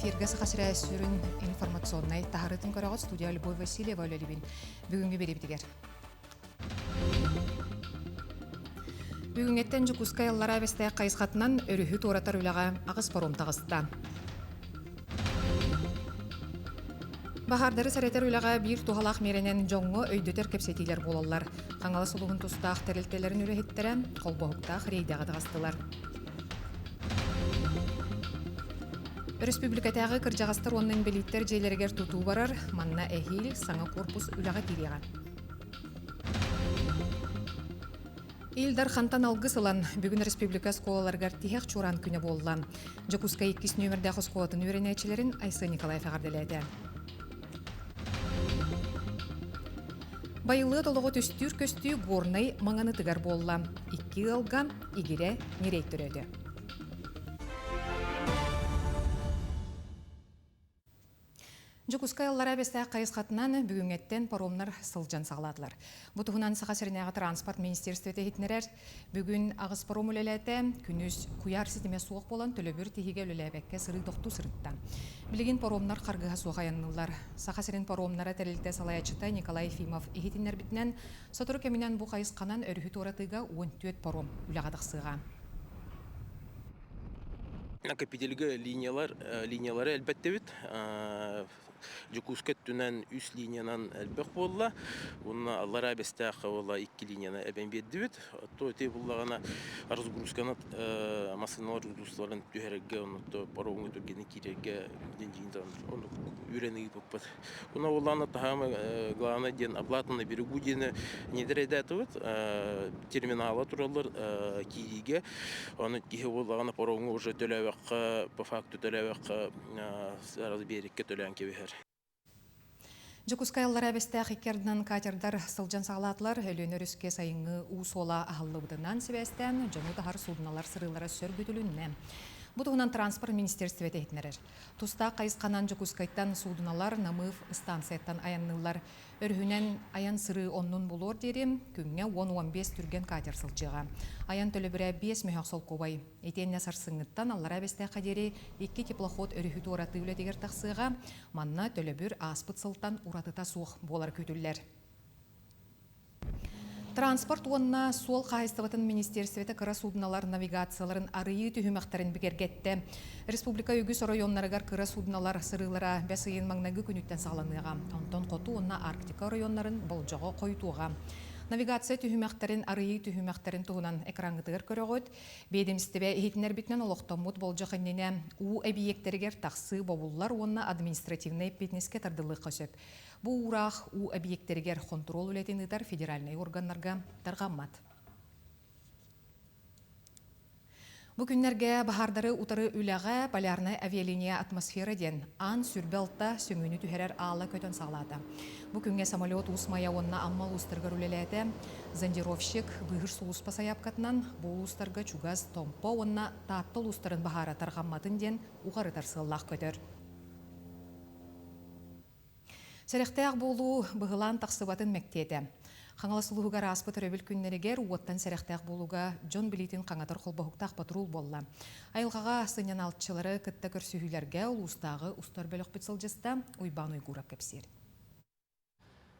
Эфиргэ Саха сирэ сүрүн информационнай таһарытын көрөҕүт студия Любовь Васильева үлэлибин бүгүҥҥү бириибитигэр. Бүгүҥҥэттэн Дьокуускай Аллараа Бэстээх хайысхатынан өрүһү туоратар үлэҕэ аҕыс паром таҕыста. Баһаардары сэрэтэр үлэҕэ биир туһалаах миэрэнэн дьоҥҥо өйдөтөр кэпсэтиилэр буолаллар. Хаҥалас улууһун тустаах тэрилтэлэрин үлэһиттэрэ холбоһуктаах рейдэҕэ таҕыстылар. Өрөспүүбүлүкэтээҕи кырдьаҕастар уонна инбэлииттэр дьиэлэригэр тутуу барар, манна эһиил саҥа корпус үлэҕэ киириэҕэ. Ил Дархантан алгыс ылан, бүгүн республика оскуолаларыгар тиһэх чуораан күнэ буолла. Дьокуускай иккис нүөмэрдээх оскуолатын үөрэнээччилэрин Айсен Николаев эҕэрдэлээтэ. Байылыат олоҕу түстүүр көстүү Горнай Маҥанытыгар буолла. Икки ыалга игирэ ньирэй төрөөтө. Дьокуускай Аллараа Бэстээх хайысхатынан бүгүҥҥэттэн паромнар сылдьан саҕалаатылар. Бу туһунан Саха сиринээҕи транспорт министерствота иһитиннэрэр. Бүгүн аҕыс паром үлэлээтэ. Күнүс куйаар ситимэ суох буолан төлөбүр тиһигэ үлэлээбэккэ сырыы тохтуу сырытта. Билигин паромнар харгыһа суох айанныыллар. Саха сирин паромнара тэрилтэ салайааччыта Николай Ефимов иһитиннэрбитинэн, сотору кэминэн бу хайысханан өрүһү туоратыыга 14 паром үлэҕэ тахсыаҕа. Накопительга линиялар линиялары элбэттибит. Дьокуускай өттүнэн үс линиянан элбэх буолла. Уонна Аллараа Бэстээххэ буолла икки линияны эбэн биэрдибит. То ити буллаҕына разгрузканы массыыналар разгрузкаларын түһэрэргэ, онно паромҥа түргэнник киирэргэ оннук үүрэн ыыппыппыт. Уна буоллаҕына таһаама главное диэн оплата на берегу диэни недрэйдээтибит. Терминала тураллар киириигэ. Ону киһи буоллаҕына паромҥа уже төлөөбөххө, по факту төлөөбөххө сразу биэриккэ төлөөн кэбиһэр. Дьокуускай Аллараа Бэстээх икки ардынан катердар сылдьан саҕалаатылар. Өлүөнэ өрүскэ сайыҥҥы уу суола аһыллыбытынан сибээстээн, дьону таһар суудуналар сырыылара сөргүтүлүннэ. Бу туһунан транспорт министиэристибэтэ иһитиннэрэр. Тустаах хайысханан Дьокуускайтан суудуналар Намыв ыстаансыйаттан айанныыллар. Өрүһүнэн айан сырыы оннун булуор диэри күҥҥэ 10-15 түргэн катер сылдьыаҕа. Айан төлөбүрэ 5 мөһөх солкуобай. Итиэннэ сарсыҥҥыттан Аллараа Бэстээххэ диэри икки теплоход өрүһү туоратыы үлэтигэр тахсыаҕа. Манна төлөбүр ааспыт сылтан уратыта суох буолар күүтүллэр. Транспорт уонна суол хаһаайыстыбатын министиэристибэтэ кыра суудуналар навигацияларын арыйыы түһүмэхтэрин бигэргэттэ. Республика үгүс оройуоннарыгар кыра суудуналар сырыылара бэс ыйын маҥнайгы күнүттэн саҕаланыаҕа. Онтон хоту уонна Арктика оройуоннарын болдьоҕо хойутуоҕа. Навигация түһүмэхтэрин арыйыы түһүмэхтэрин туһунан экраҥҥытыгар көрөҕүт. Биэдэмистибэ иһитиннэрбитинэн олохтоммут болдьох иннинэ уу эбийиэктэригэр тахсыы бобуллар уонна административнай эппиэтинэскэ тардыллыахха сөп. Бу уураах уу эбийиэктэригэр хонтуруол үлэтин ыытар федеральнай органнарга тарҕаммат. Бу күннэргэ баһаардары утары үлэҕэ Полярная авиалиния атмосфера диэн аан сүрбэ алта сөҥүүнү түһэрэр аала көтөн саҕалаата. Бу күҥҥэ самолет Уус Майа уонна Амма улуустарыгар үлэлээтэ. Зондировщик быыһыыр сулууспа сайаапкатынан бу улуустарга чугас Томпо уонна Таатта улуустарын баһаара тарҕамматын диэн уҕарытар сыаллаах көтөр. Сэрэхтээх буолуу быһылаан тахсыбатын мэктиэтэ. Хаҥалас улууһугар ааспыт өрөбүл күннэригэр уоттан сэрэхтээх буолууга дьон билиитин хаҥатар холбоһуктаах патрул буолла. Айылҕаҕа сынньанааччылары кытта көрсүһүүлэргэ улуустааҕы устар бөлөхпүт сылдьыста Уйбаан Уйгуурап кэпсиир.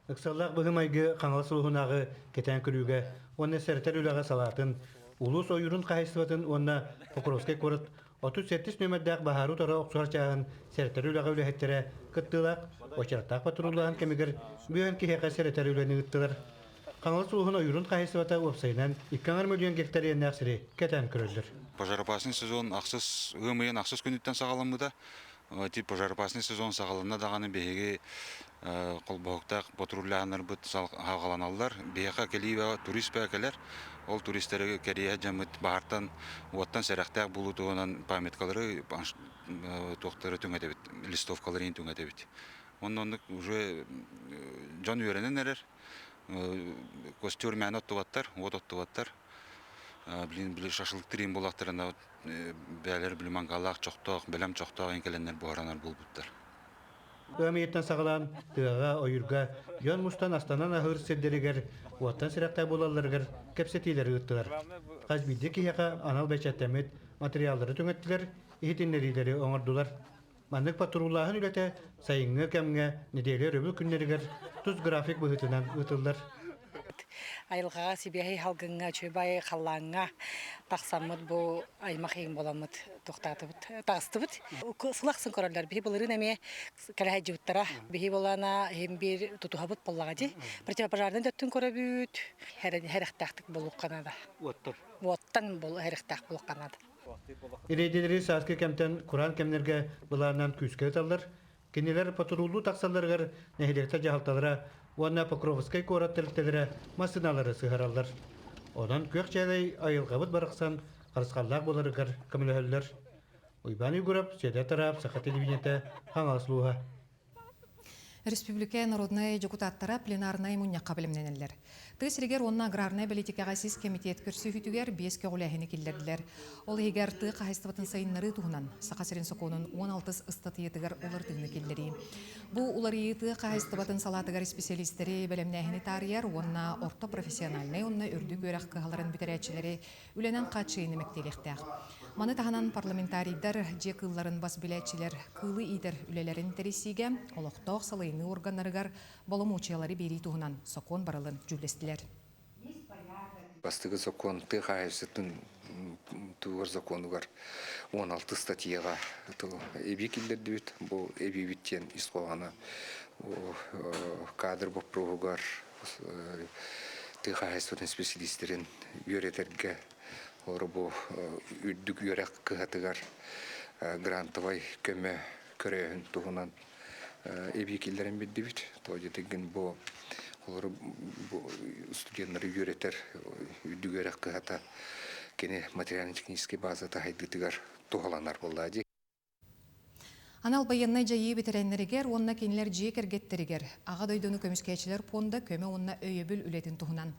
Ыксаллаах быһыы-майгы Хаҥалас улууһунааҕы кэтээн көрүүгэ уонна сэрэтэр үлэҕэ салаатын, улуус ойуурун хаһаайыстыбатын уонна Покровскай куорат 37 нүөмэрдээх баһаары утары охсуһар чааһын сэрэтэр үлэҕэ үлэһиттэрэ кыттыылаах уочараттаах патруллааһын кэмигэр бүөн киһиэхэ сэрэтэр үлэни ыыттылар. Хаҥалас улууһун ойуурун хаһаайыстыбата уопсайынан икки аҥар мөлүйүөн гектар иэннээх сири кэтээн көрөллөр. Пожароопасный сезон ахсыс ыам ыйын ахсыс күнүттэн саҕаламмыта. Ити пожароопасный сезон саҕаланна даҕаны биһиги холбоһуктаах патруллааһыннарбыт хааланаллар. Биһиэхэ кэлии турист бөҕө кэлэр. Ол туристары кэрийэ дьаммыт баһартан, уоттан сэрэхтээх буолуу туһунан памяткалары туохтары түҥэтэбит, листовкалары иһин түҥэтэбит. Онно оннук уже дьон үөрэнэн эрэр. Костер мээнэ оттубаттар, уот оттубаттар. Блин, били шашлыктыр иһин буоллахтарына бээлэр били мангалаах чохтоох, бэлэм чохтоох иһин кэлэннэр буһаранар буолбуттар. Ыам ыйыттан саҕалаан тыаҕа, ойуурга дьон мустан астанан аһыыр сирдэригэр уоттан сэрэхтэй буолалларыгар кэпсэтиилэри ыыттылар. Хас биирдии киһиэхэ анал бэчээттэммит матырыйааллары түҥэттилэр, иһитиннэриилэри оҥордулар. Маннык патруллааһын үлэтэ сайыҥҥы кэмҥэ нэдиэлэ өрөбүл күннэригэр тус график быһыытынан ыытыллар. Айылҕаҕа сибиэһэй салгыҥҥа, үчүгэй халлааҥҥа тахсаммыт бу аймах иһин буоламмыт тохтоотубут, таҕыстыбыт. Сыл ахсын көрөллөр. Биһи былырыын эмиэ кэлэһэдьыбыттара. Биһи буолана иһин биир тутуһабыт буоллаҕа дии. Противопожарный да өттүн көрөбүт. Хэрэхтээхтик буолуохха наада. Уоттан. Уоттан хэрэхтээх буолуохха наада. Рейдэлэри сааскы кэмтэн кураан кэмнэргэ былааннаан күүскэ ыыталлар. Кинилэр патруллуу тахсалларыгар нэһилиэктэр дьаһалталара уонна Покровскай куорат тэрилтэлэрэ массыыналары сыһараллар. Онон күөх чээлэй айылҕабыт барахсан харысхаллаах буоларыгар көмөлөһөллөр. Уйбаан Егоров, Сүөдэр Тараап, Саха телевидениетэ, Хаҥалас улууһа. Республика народнай дьокутааттара пленарнай мунньахха бэлэмнэнэллэр. Тыа сиригэр уонна аграрнай бэлиитикэҕэ сис кэмитиэт көрсүһүүтүгэр биэс көҕүлээһини киллэрдилэр. Ол иһигэр тыа хаһаайыстыбатын сайыннарыы туһунан Саха сирин сокуонун 16 ыстатыйатыгар уларытыыны киллэрии. Бу уларыйыы тыа хаһаайыстыбатын салаатыгар исписэлиистэри бэлэмнээһини таарыйар уонна орто профессиональнай уонна үрдүк үөрэх кыһаларын бүтэрээччилэри үлэнэн хааччыйыыны мэктиэлиэхтээх. Маны таһынан парламентарийдар дьиэ кыылларын бас билээччилэр кыылы иитэр үлэлэрин тэрийсиигэ олохтоох салайыныы органнарыгар боломуочуйалары биэрии туһунан сокуон барылын дьүүллэстилэр. Бастакы сокуон тыа хаһаайыстыбатын тугар законугар 16 статьяҕа эбии киллэрдибит. Бу эбиибит диэн ис хоһооно кадр боппуруоһугар тыа хаһаайыстыбатын исписэлиистэрин үөрэтэргэ олору бу үрдүк үөрэх кыһатыгар грантовай көмө көрөөһүн туһунан эбии киллэрэн билдибит. Тоҕо диэтигин бу олору бу студеннары үөрэтэр үрдүк үөрэх кыһата кини материально-техническэй базата сайдыытыгар туһаланар буоллаа дии. Анал байыаннай дьайыы бэтэрээннэригэр уонна кинилэр дьиэ кэргэттэригэр Аҕа дойдуну көмүскээччилэр пуонда көмө уонна өйөбүл үлэтин туһунан.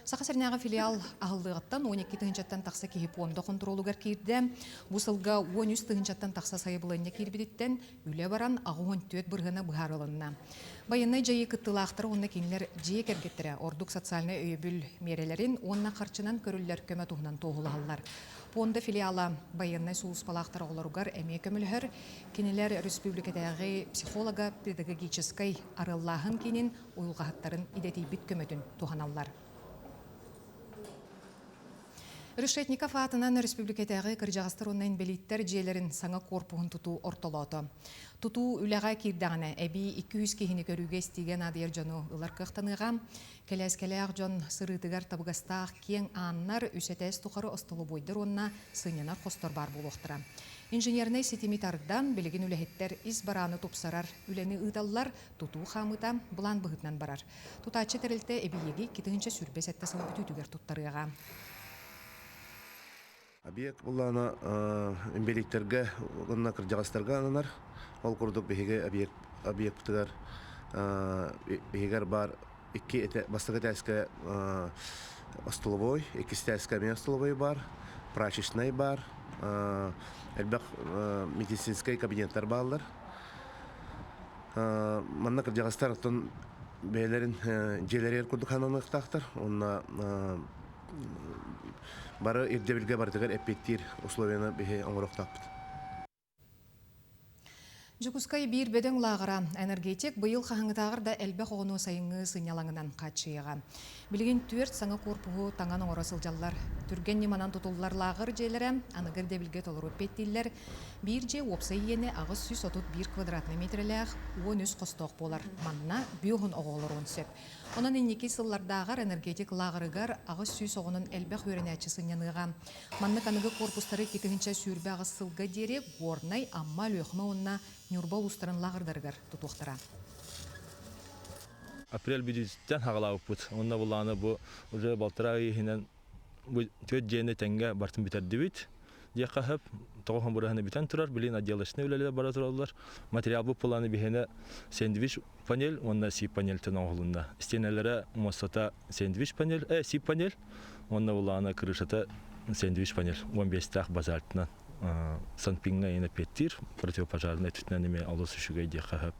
Саха сиринээҕи филиал аһыллыаҕыттан 12 тыһыынчаттан тахса киһи пуонда хонтуруолугар киирдэ. Бу сылга 13 тыһыынчаттан тахса сайабылыанньа киирбититтэн үлэ баран 84 бырыһыана быһаарылынна. Байыаннай дьайыы кыттыылаахтара уонна кинилэр дьиэ кэргэттэрэ ордук социальнай өйөбүл миэрэлэрин уонна харчынан көрүллэр көмө туһунан туоһулаһаллар. Пуонда филиала байыаннай сулууспалаахтар оҕолоругар эмиэ көмөлөһөр. Кинилэр республикатааҕы психолого-педагогическай арыаллааһын киинин уйулҕаһыттарын идэтийбит көмөтүн туһаналлар. Решетников аатынан республикатааҕы кырдьаҕастар уонна инбэлииттэр дьиэлэрин саҥа корпуһун тутуу ортолоото. Тутуу үлэҕэ киирдэҕинэ эбии 200 киһини көрүүгэ-истиигэ наадыйар дьону ылар кыахтаныаҕа. Кэлээскэлээх дьон сырыытыгар табыгастаах киэҥ ааннар, үс этээс тухары остолобуойдар уонна сынньанар хостор баар буолуохтара. Инженернэй ситими тардан, билигин үлэһиттэр ис барааны тупсарар үлэни ыыталлар, тутуу хаамыыта былаан быһыытынан барар. Тутааччы тэрилтэ эбийиэги 2027 сыл бүтүүтүгэр туттарыаҕа. Объект былаана инбэлииттэргэ уонна кырдьаҕастарга ананар. Ол курдук биһиги объект объектыгар биһигэр баар икки бастакы этээскэ остолобуой, иккис этээскэ эмиэ остолобуой баар, прачечнай баар, элбэх медицинскэй кабинеттар бааллар. Манна кырдьаҕастар оттон бэйэлэрин дьиэлэригэр курдук хананыахтаахтар уонна бары ирдэбилгэ барытыгар эппиэттиир условияны биһи оҥоруохтаахпыт. Дьокуускай биир бөдөҥ лааҕыра энергетик быйыл хаһыҥҥытааҕар да элбэх оҕону сайыҥҥы сынньалаҥынан хааччыйыаҕа. Билигин түөрт саҥа корпуһу таҥан оҥоро сылдьаллар. Түргэн ньыманан тутуллар лааҕыр дьиэлэрэ аныгы ирдэбилгэ толору эппиэттииллэр. Биир дьиэ уопсай иэнэ 831 квадратнай миэтэрэлээх, 13 хостоох буолар. Манна биоһун оҕо олоруон сөп. Онон инники сыллардааҕар энергетик лааҕырыгар 800 оҕонон элбэх үөрэнээччи сынньаныаҕа. Маннык аныгы корпустары 2028 сылга диэри Горнай, Амма, Өлүөхүмэ уонна Ньурба улуустарын лааҕырдарыгар тутуохтара. Апрель бүтүүтүттэн хаҕалаабыппыт. Онно булааны бу уже балтараа ый иһинэн бу түөрт дьиэни тэҥҥэ бартын бүтэрдибит. Диэххэ сөп. Тоҕо хомбураһыны бүтэн турар, билин отделочнай үлэлэр бара тураллар. Материалбыт планы биһиэнэ сэндвич панель уонна сип панельтэн оҥоһулунна. Стенэлэрэ муостата сэндвич панель, сип панель уонна булаана крышата сэндвич панель 15-тээх базальтынан Санпиҥҥа эппиэттиир противопожарнай өттүнэн эмиэ олус үчүгэй диэххэ сөп.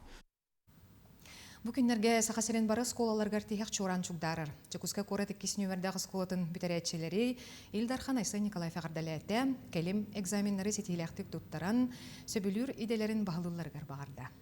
Бу күннэргэ Саха сирин бары оскуолаларыгар тиһэх чуораан чугдаарар. Дьокуускай куорат иккис нүөмэрдээх оскуолатын бүтэрээччилэри Ил Дархан Айсен Николаев эҕэрдэлээтэ, кэлим экзаменнары ситиһиилээхтик туттаран, сөбүлүүр идэлэрин баһылыылларыгар баҕарда.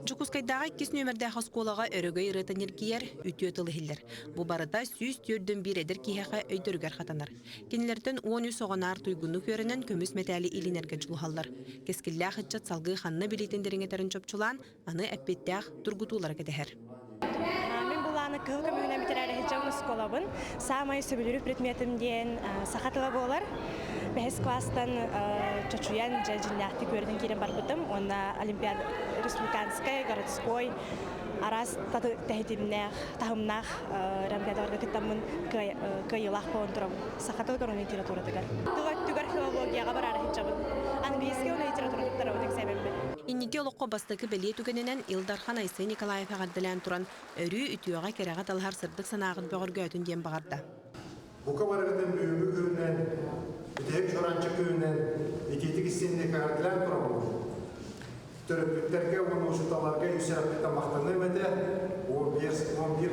Дьокуускайдааҕы иккис нүөмэрдээх оскуолаҕа өрөгөй ырыата ньиргийэр, үтүө тыл иһиллэр. Бу барыта 141 эдэр киһиэхэ өйдөрүгэр хатанар. Кинилэртэн 13 оҕо наар туйгуннук үөрэнэн көмүс мэтээли илинэргэ дьулуһаллар. Кэскиллээх ыччат салгыы ханна билиитин дириҥэтэрин чопчулаан, аны эппиэттээх тургутуулары кэтэһэр. Мин булааны кыһыл көмүһүнэн бүтэрээри сылдьабын оскуолабын. Саамай сөбүлүүр предметим диэн саха тыла буолар. Бэһис класстан чочуйан дьэ дьиннээхтик үөрэтэн киирэн барбытым. Уонна олимпиада республиканскай, городской араас тэһитимнээх, таһымнаах олимпиадаларга кыттаммын кыайыылаах буолан турабын. Саха тылыгар уонна литературатыгар. Тыл өттүгэр филологияҕа бараары сылдьабын. Английский уонна литература туттарабын экзамеммин. Инники олоххо бастакы бэлиэ түгэнинэн Ил Дархан Айсен Николаев эҕэрдэлээн туран, өрүү үтүөҕэ-кэрэҕэ талаһар сырдык санааҕыт бөҕөргөөтүн диэн баҕарда. Бука барыгытын бүгүҥҥү күнүнэн, бүтэһик чуораанчык күнүнэн итиитик истиҥник эҕэрдэлээн тураммын, төрөппүттэргэ уонна учууталларга үс эрэппиттэн махтаныам этэ. 11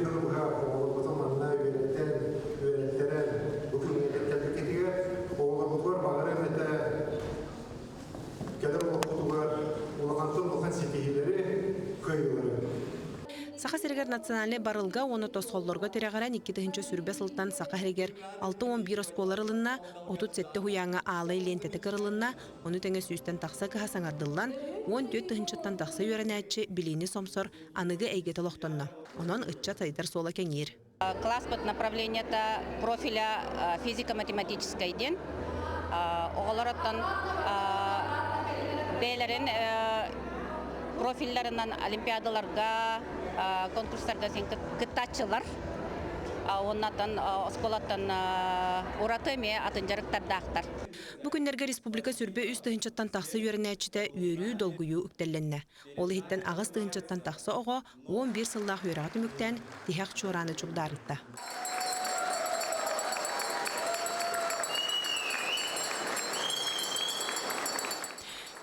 сылы быһа оҕолорбутун манна үөрэтэн, үөрэттэрэн бу күҥҥэ кэлбиккитигэр оҕолорбутугар баҕарыам этэ кэлэр олохпутугар улахантан улахан ситиһиилэри, кыайыылары. Саха сиригэр национальнай барылга уонна тосхоллорго тирэҕирэн 2020 сылтан Саха сиригэр 61 оскуола ылынна, 37 уһуйааҥҥа аалай лиэнтэтэ кырылынна, ону тэҥэ сүүстэн тахса кыһа саҥардыллан, 14 тыһыынчаттан тахса үөрэнээччи билиини сомсор аныгы эйгэтэ олохтонно. Онон ыччат сайдар суола кэҥиир. Класспыт направлениета профиля физико-математическай диэн. Оҕолор оттон бэйэлэрин профилларынан олимпиадаларга, конкурстарга син кыттааччылар. Оннаттан оскуолаттан ураты эмиэ атын дьарыктардаахтар. Бу күннэргэ республика сүрбэ үс тыһыынчаттан тахса үөрэнээччитэ үөрүү, долгуйуу үктэллэннэ. Ол иһиттэн аҕыс тыһыынчаттан тахса оҕо 11 сыллаах үөрэҕи түмүктээн, тиһэх чуорааны чугдаарытта.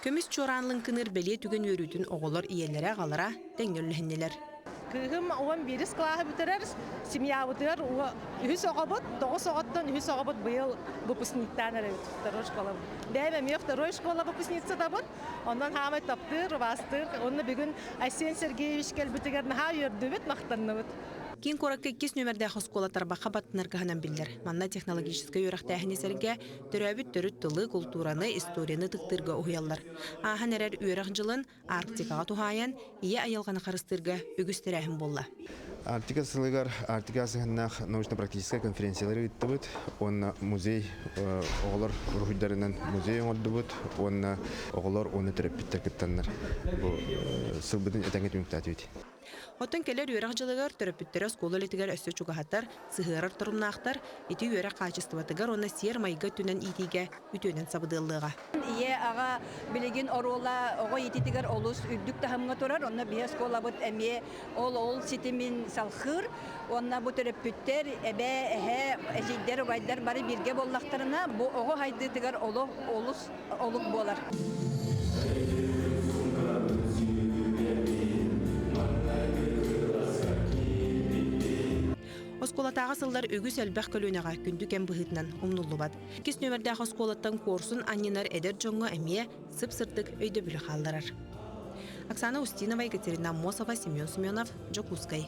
Көмүс чуораан лыҥкыныыр бэлиэ түгэн үөрүүтүн оҕолор ийэлэрэ-аҕалара тэҥҥэ үллэһиннилэр. Кыыһым 11 кылааһы бүтэрэр, семьябытыгар үһүс оҕобут, тоҕус оҕоттон үһүс оҕобут быйыл выпускниктаан эрэбит второй школа. Бэйэм эмиэ второй школа выпускницатабын. Онон хаамай таптыыр, убаастыыр. Онно бүгүн Айсен Сергеевич кэлбитигэр наһаа үөрдүбүт, махтанныбыт. Киин куоракка иккис нүөмэрдээх оскуола тарбахха баттанар кыһанан биллэр. Манна технологическай үөрэхтээһини сэргэ төрөөбүт төрүт тылы, култуураны, историяны ытыктыырга уһуйаллар. Ааһан эрэр үөрэх дьылын Арктикаҕа туһаайан ийэ айылҕаны харыстыырга үгүс тэрээһин буолла. Арктика сылыгар Арктика сыһыннаах научно-практическай конференциялары ыыттыбыт уонна музей оҕолор уруһуйдарынан музей оҥордубут уонна оҕолор уонна төрөппүттэр кыттаннар бу сылбытын этэҥҥэ түмүктээтибит. Оттон кэлэр үөрэх дьылыгар төрөппүттэрэ оскуола үлэтигэр өссө чугаһатар, сыһыарар торумнаахтар ити үөрэх хаачыстыбатыгар уонна сиэр-майгы өттүнэн иитиигэ үтүөнэн сабыдыаллыаҕа. Ийэ аҕа билигин оруола оҕо иититигэр олус үрдүк таһымҥа турар. Онно биһи оскуолабыт эмиэ ол ол ситимин салхыыр. Уонна бу төрөппүттэр, эбээ, эһээ, эдьиийдэр, убайдар бары бииргэ буоллахтарына, бу оҕо сайдыытыгар олох олус олук буолар. Оскуолатааҕы сыллар үгүс элбэх көлүөнэҕэ күндү кэм быһыытынан умнуллубат. Иккис нүөмэрдээх оскуолаттан куорсун анньынар эдэр дьоҥҥо эмиэ сып-сырдык өйдөбүлү хаалларар. Оксана Устинова, Екатерина Аммосова, Семен Семенов, Дьокуускай.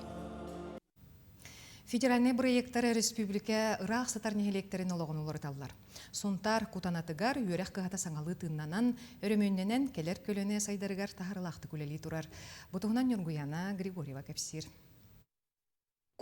Федеральнай бырайыактар республика ыраах сытар нэһилиэктэрин олоҕун уларыталлар. Сунтаар Кутанатыгар үөрэх кыһата саҥалыы тыыннанан, өрөмүөннэнэн кэлэр көлүөнэ сайдарыгар таһаарыылаахтык үлэлии турар. Бу туһунан Ньургуяна Григорьева кэпсиир.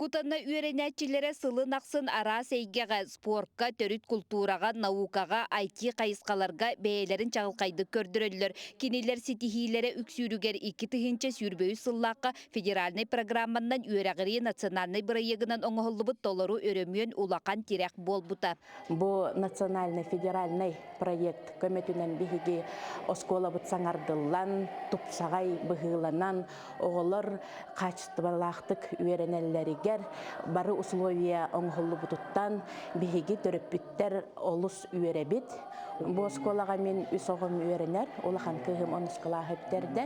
Кутана үөрэнээччилэрэ сылын ахсын араас эйгэҕэ, спорка, төрүт култуураҕа, наукаҕа, IT хайысхаларга бэйэлэрин чаҕылхайдык көрдөрөллөр. Кинилэр ситиһиилэрэ үксүүрүгэр 2023 сыллаахха федеральнай программаннан үөрэҕирии национальнай бырайыагынан оҥоһуллубут толору өрөмүөн улахан тирэх буолбута. Бу национальнай федеральнай проект көмөтүнэн биһиги оскуолабыт саҥардыллан, тупсаҕай быһыыланан, оҕолор хаачыстыбалаахтык үөрэнэллэригэр. үөрэнэллэригэр бары условия оҥоһуллубутуттан биһиги төрөппүттэр олус үөрэбит. Бу оскуолаҕа мин үс оҕом үөрэнэр. Улахан кыыһым онус кылааһы бүтэрдэ,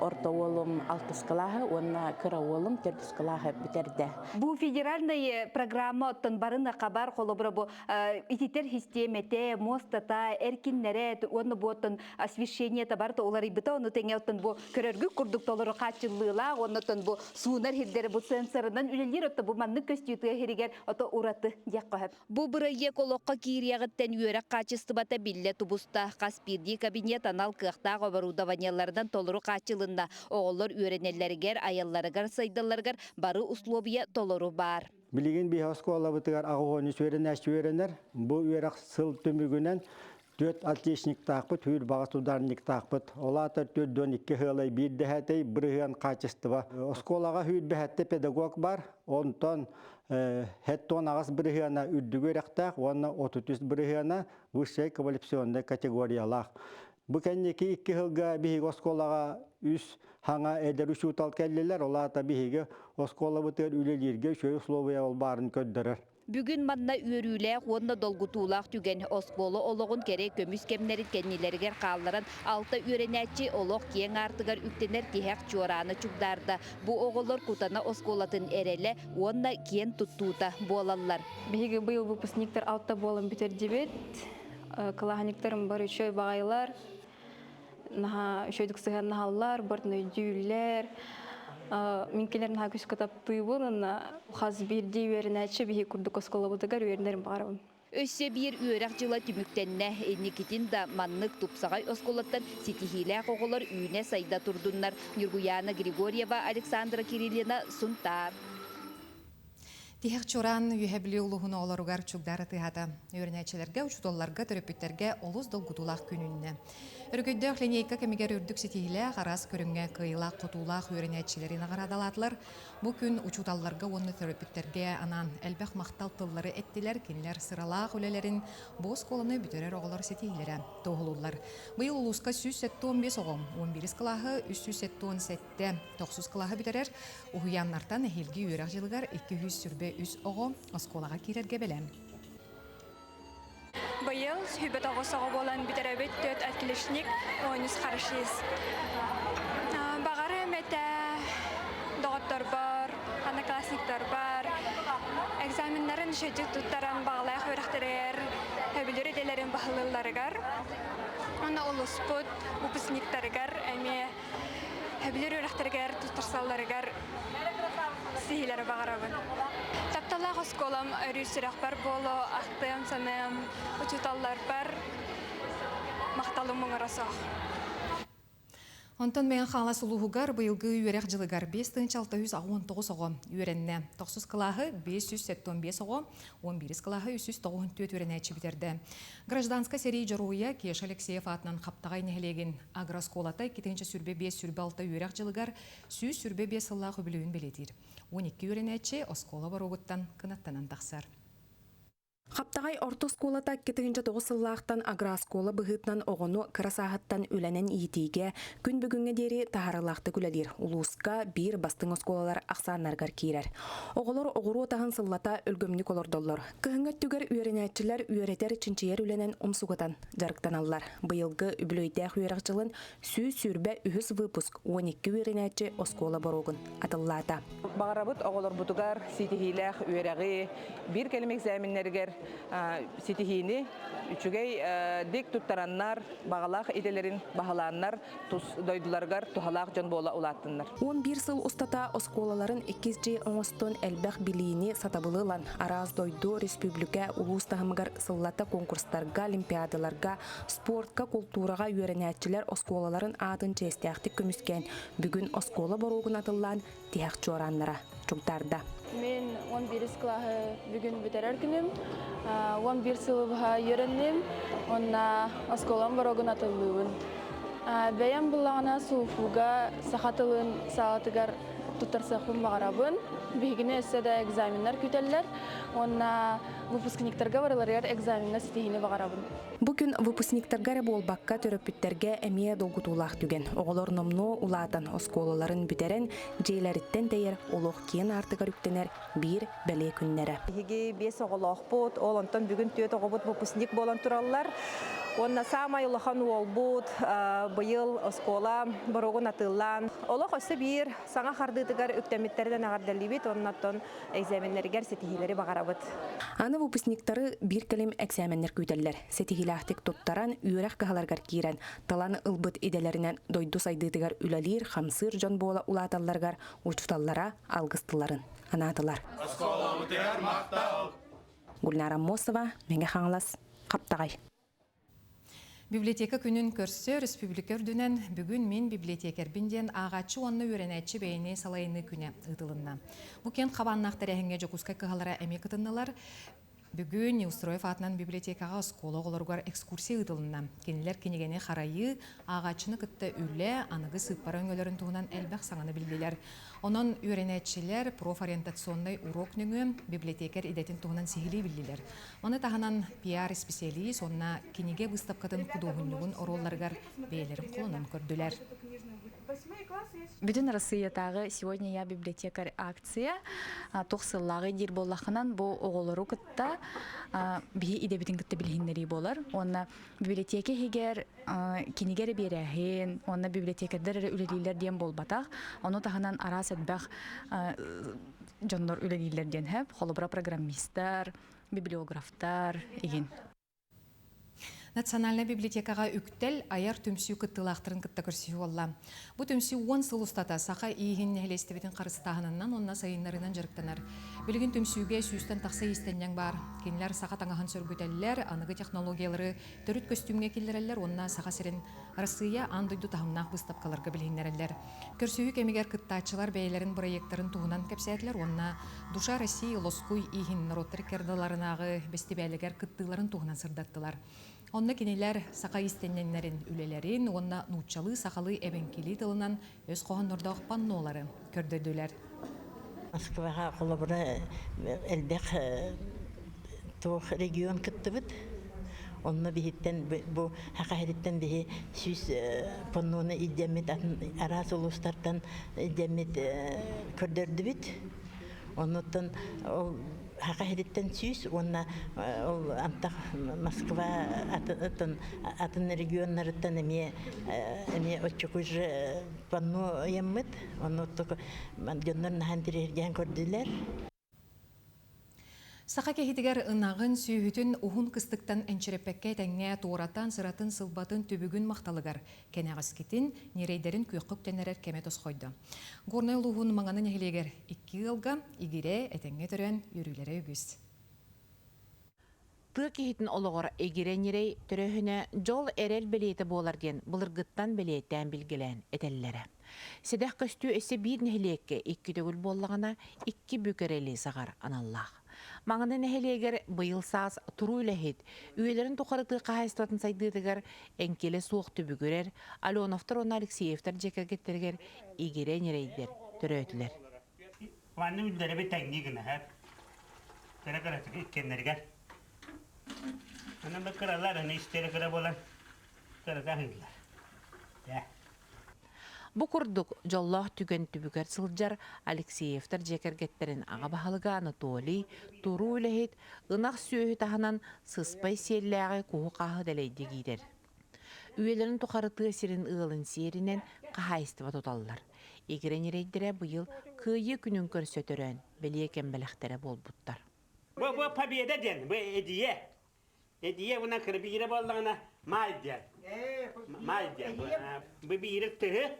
орто уолум алтыс кылааһы уонна кыра уолум төрдүс кылааһы бүтэрдэ. Бу федеральный программа оттон барыны хабар холобура бу ититэр систиэмэтэ, муостата, эркиннэрэ уонна бу оттон освещениета барыта уларыйбыта, ону тэҥэ оттон бу көрөргүт курдук толору хааччыллыылаах, уонна оттон бу суунар сирдэри бу сенсорынан үлэлиир, отто бу маннык көстүү тыа сиригэр ото ураты диэх хөп. Бу бырайыак олоххо киириэҕиттэн үөрэх хаачыстыбата биллэ тубуста. Хас биирдии кабинет анал кыахтаах оборудованиеларынан толору хааччылынна. Оҕолор үөрэнэллэригэр, айалларыгар, сайдалларыгар бары условия толору баар. Билигин биһи оскуолабытыгар аҕыс үөрэнээччи үөрэнэр. Бу үөрэх сыл түмүгүнэн түөрт отличниктаахпыт, түүр баҕас ударниктаахпыт. Ол аата 42 сыалай биир дэһээтэй бырыһыан хаачыстыба. Оскуолаҕа сүүрбэһэттэ педагог бар, онтон 78 бырыһыана үрдүк үөрэхтээх уонна 33 бырыһыана высшай квалификационнай категориялаах. Бу кэнники икки сылга биһиги оскуолаҕа үс хаҥа эдэр учуутал кэллилэр, ол аата биһиги оскуолабытыгар үлэлииргэ үчүгэй условия ол баарын көрдөрөр. Бүгүн манна үөрүүлээх уонна долгутуулаах түгэн оскуола олоҕун кэрэ көмүс кэмнэрин кэннилэригэр хаалларан алта үөрэнээччи олох киэҥ аартыгар үктэнэр тиһэх чуораана чугдаарда. Бу оҕолор Кутана оскуолатын эрэлэ уонна киэн туттуута буолаллар. Биһиги быйыл выпускниктар алта буолан бүтэрдибит. Кылааһынньыктарым бары үчүгэй баҕайылар. Наһаа үчүгэйдик сыһыаннаһаллар, бартын өйдүүллэр. Мин кинилэр наһаа күүскэ таптыыбын уонна хас биирдии үөрэнээччи биһи курдук оскуолабытыгар үөрэнэрин баҕарабын. Өссө биир үөрэх дьыла түмүктэннэ. Инникитин да маннык тупсаҕай оскуолаттан ситиһиилээх оҕолор үүнэ-сайда турдуннар. Ньургуйаана Григорьева, Александра Кириллина, Сунтаар. Тиһэх чуораан Үөһэ Бүлүү улууһун оҕолоругар чугдаара тыаһаата. Үөрэнээччилэргэ, учууталларга, төрөппүттэргэ олус долгутуулаах күн үүннэ. Өрөгөйдөөх линейка кэмигэр үрдүк ситиһиилээх, араас көрүҥҥэ кыайыылаах-хотуулаах үөрэнээччилэри наҕараадалаатылар. Бу күн учууталларга уонна төрөппүттэргэ анаан элбэх махтал тыллары эттилэр, кинилэр сыралаах үлэлэрин бу оскуоланы бүтэрэр оҕолор ситиһиилэрэ туоһулууллар. Быйыл улууска 175 оҕо, 11 кылааһы 377 Тохсус кылааһы бүтэрэр уһуйааннартан эһиилги үөрэх дьылыгар 223 оҕо оскуолаҕа киирэргэ бэлэм. Быйыл 29 оҕо буолан бүтэрэбит, 4 отличник, 13 хорошист. Баҕарым этэ доҕотторбор, одноклассниктарбар экзаменнарын үчүгэйдик туттаран баҕалаах үөрэхтэригэр, сөбүлүүр идэлэрин баһылыылларыгар уонна улууспут выпускниктарыгар эмиэ Сөбүлүүр үөрэхтэригэр туттарсалларыгар сиһилэри баҕарабын. Тапталлаах оскуолам өрүү сүрэхпэр буолуо, ахтыам, саныам, учууталларбар махталым муҥура суох. Онтон Мэҥэ Хаҥалас улууһугар быйылгы үөрэх дьылыгар 5669 оҕо үөрэннэ. Тохсус кылааһы 575 оҕо, 11 кылааһы 394 үөрэнээччи бүтэрдэ. Гражданскай сэрии дьоруойа Кеша Алексеев аатынан Хаптаҕай нэһилиэгин агрооскуолата 2025-26 үөрэх дьылыгар 125 сыллаах үбүлүөйүн бэлиэтиир. 12 үөрэнээччи оскуола боруогуттан кынаттанан тахсар. Хаптаҕай орто оскуолата 2009 сыллаахтан агрооскуола быһыытынан оҕону кыра сааһыттан үлэнэн иитиигэ күн бүгүҥҥэ диэри таһаарыылаахтык үлэлиир. Улууска биир бастыҥ оскуолалар ахсааннарыгар киирэр. Оҕолор оҕуруот аһын сыллата өлгөмнүк олордоллор. Кыһыҥҥы өттүгэр үөрэнээччилэр үөрэтэр, чинчийэр үлэнэн умсугутан дьарыктаналлар. Быйылгы үбүлүөйдээх үөрэх дьылын 123 выпуск 12 үөрэнээччи оскуола боруогун атыллаата. Баҕарабыт оҕолорбутугар ситиһиилээх үөрэҕи, биир кэлим экзаменнэригэр ситиһиини үчүгэй дик туттараннар, баҕалаах идэлэрин баһылааннар тус дойдуларыгар туһалаах дьон буола улааттыннар. 11 сыл устата оскуолаларын иккис дьиэ оҥостон элбэх билиини, сатабылы ылан, араас дойду, республика, улуус таһымыгар сыллата конкурстарга, олимпиадаларга, спортка, култуураҕа үөрэнээччилэр оскуолаларын аатын чиэстээхтик көмүскээн, бүгүн оскуола боруогун атыллаан тиһэх чуорааннара чугдаарда. Мин 11 кылааһы бүгүн бүтэрэр күнүм. 11 сылы быһа үөрэнним уонна оскуолам боруогун атыллыыбын. Бэйэм буллаҕына СУФУга саха тылын саалатыгар Туттарсыахпын баҕарабын. Биһигини өссө да экзаменнар күүтэллэр. Уонна выпускниктарга барыларыгар экзамеҥҥа ситиһиини баҕарабын. Бу күн выпускниктарга эрэ буолбакка, төрөппүттэргэ эмиэ долгутуулаах түгэн. Оҕолор номнуо улаатан, оскуолаларын бүтэрэн, дьиэлэриттэн тэйэр, олох киэн аартыгар үктэнэр биир бэлиэ күннэрэ. Биһиги биэс оҕолоохпут, ол онтон бүгүн түөрт оҕобут выпускник буолан тураллар. Уонна саамай улахан уолбут быйыл оскуола боруогун атыылаан, олох өссө биир саҥа хардыытыгар үктэммиттэринэн эҕэрдэлиибит уонна оттон экзаменнэригэр ситиһиилэри баҕарабыт. Аны выпускниктары биир кэлим эксээмэннэр күүтэллэр. Ситиһиилээхтик туттаран, үөрэх кыһаларыгар киирэн, талан ылбыт идэлэринэн дойду сайдыытыгар үлэлиир-хамсыыр дьон буола улааталларыгар учууталлара алгыстыларын анаатылар. Оскуолабытыгар махтал! Гульнара Аммосова, Мэҥэ Хаҥалас, Хаптаҕай. Библиотека күнүн көрсө республика үрдүнэн бүгүн мин библиотекарбын диэн ааҕааччы уонна үөрэнээччи бэйэни салайыныы күнэ ыытылынна. Бу киэн хабааннаах тэрээһиҥҥэ Дьокуускай кыһалара эмиэ кытыннылар. Бүгүн Неустроев аатынан библиотекаҕа оскуола оҕолоругар экскурсия ыытылынна. Кинилэр кинигэни харайыы, ааҕааччыны кытта үлэ, аныгы сыыппара өҥөлөрүн туһунан элбэх саҥаны биллилэр. Онон үөрэнээччилэр профориентационнай уруок нөҥүө библиотекарь идэтин туһунан сиһилии биллилэр. Маны таһынан пиар-исписэлиис уонна кинигэ быыстапкатын худуоһунньугун оруолларыгар бэйэлэрин холонон көрдүлэр. Бүтүн Арассыыйатааҕы «Сегодня я библиотекарь» акция туох сыллааҕый диир буоллаххынан, бу оҕолору кытта биһи идэбитин кытта билиһиннэрии буолар. Уонна библиотека иһигэр кинигэ эрэ биэрээһин, уонна библиотекардар эрэ үлэлииллэр диэн буолбатах. Ону таһынан араас элбэх дьоннор үлэлииллэр диэн сөп. Холобура, программистар, библиографтар игин. Национальнай библиотекаҕа Үктэл айар түмсүү кыттыылаахтарын кытта көрсүһүү буолла. Бу түмсүү уон сыл устата саха ииһин нэһилиэстибэтин харыстааһынынан уонна сайыннарыынан дьарыктанар. Билигин түмсүүгэ сүүстэн тахса иистэнньэҥ баар. Кинилэр саха таҥаһын сөргүтэллэр, аныгы технологиялары төрүт көстүүмҥэ киллэрэллэр уонна Саха сирин Арассыыйа аан дойду таһымнаах быыстапкаларга билиһиннэрэллэр. Көрсүһүү кэмигэр кыттааччылар бэйэлэрин бырайыактарын туһунан кэпсээтилэр уонна Душа России лоскуй иһин норуоттар иккардыларынааҕы бэстибээлигэр кыттыыларын туһунан сырдаттылар. Онно кинилэр саха иистэнньэҥнэрин үлэлэрин уонна нууччалыы-сахалыы эбэҥкилии тылынан өс хоһооннордоох паннолары көрдөрдүлэр. Москваҕа холобура элбэх туох регион кыттыбыт. Онно биһиттэн бу Саха сириттэн биһи 100 паннону илдьэммит атын араас улуустартан илдьэммит көрдөрдүбүт. Оннуттан ол Саха сириттэн 100 уонна ол антах Москва атын атын регионнарыттан эмиэ эмиэ оччокуй же панно ыйаммыт. Онно дьоннор наһаа интэриэһиргээн көрдүлэр. Саха киһитигэр ынаҕын, сүөһүтүн уһун кыстыктан энчирэппэккэ этэҥҥэ туоратан, сыратын-сылбатын түбүгүн махталыгар кэнэҕэскитин, ньирэйдэрин күөххэ үктэнэрэр кэмэ тосхойдо. Горнай улууһун Маҥаны нэһилиэгэр икки ыалга игирэ этэҥҥэ төрөөн үөрүүлэрэ үгүс. Тыа киһитин олоҕор игирэ ньирэй төрөөһүнэ дьол эрэл бэлиэтэ буолар диэн былыргыттан бэлиэтээн билгэлээн этэллэрэ. Сэдэх көстүү өссө биир нэһилиэккэ икки төгүл буоллаҕына, икки бүк эрэли саҕар аналлаах. Маҥаны нэһилиэгэр быйыл саас туруу үлэһит, үйэлэрин тухары тыа хаһаайыстыбатын сайдыытыгар эҥкилэ суох түбүгүрэр Аленовтар уонна Алексеевтар дьиэ кэргэттэригэр игирэ ньирэйдэр төрөөтүлэр. Манна үллэрэби тэҥнии гына Кыра-кыратык иккиэннэригэр. Онон бу кыралар аны истэрэ кыра буолан кырата аһыыллар. Бу курдук дьоллоох түгэн түбүгэр сылдьар Алексеевтар дьиэ кэргэттэрин аҕа баһылыга Анатолий туруу үлэһит, ынах сүөһү таһынан сыспай сиэллээҕи куһу-хааһы дэлэйдик иитэр. Үйэлэрин тухары тыа сирин ыалын сиэринэн хаһаайыстыба туталлар. Игирэ ньирэйдэрэ быйыл Кыайыы күнүн көрсө төрөөн, бэлиэ кэм бэлэхтэрэ буолбуттар. Бу, бу победа диэн, бу эдийэ. Эдийэ уна кырбиирэ буоллаҕына маай диэн. Маай диэн. Бу биири тыһы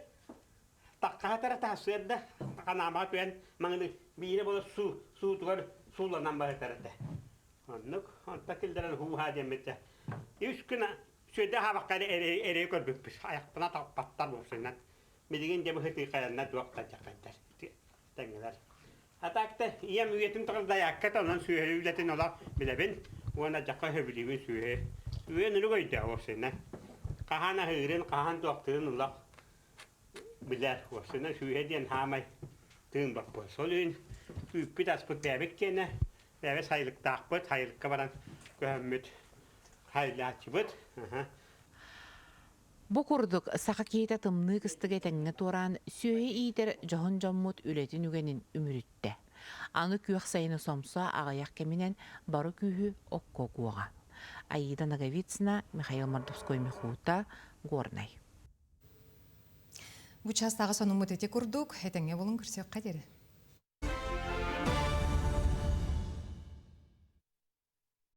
таккаһатара таһсыарда ханаамаҕа түһэн маҥны биирэ буола суу суутугар сууланан барытар этэ. Оннук онто киллэрэн һуу-һаа диэммитэ. Үс күн сүөдэ аһаабакка эрэ эрэ көрбүппүт. Айахпына талпаттар буолсунан. Билигин дьэ быһытыыкайанна туох да дьахайдар тэҥҥэлэр. А так-то ийэм үйэтин тоҕо дайаакка онон сүөһү үлэтин олох билэбин уонна дьахха сөбүлүүбүн сүөһү. Үйэн үлүк өйдөөх уопсайынан. Хаһан аһыырын, хаһан туохтуурун олох билэр. Уопсайынан сүөһү диэн хаамай. Тыын боппуос. Ол иһин үүппүт аспыт бэйэбит киэнэ, бэйэбит сайылыктаахпыт, сайылыкка баран көһөммүт хайылааччыбыт. Бу курдук саха киһитэ тымныы кыстыгы этэҥҥэ туораан, сүөһү иитэр дьоһун дьоммут үлэтин үгэнин үмүрүттэ. Аны күөх сайыны сомсо аҕыйах кэминэн бары күүһү окко угуоҕа. Аида Ноговицына, Михаил Мордовской-Михута, Горнай. Бу чаастааҕы сонуммут ити курдук, этэҥҥэ булун көрсүөххэ диэри.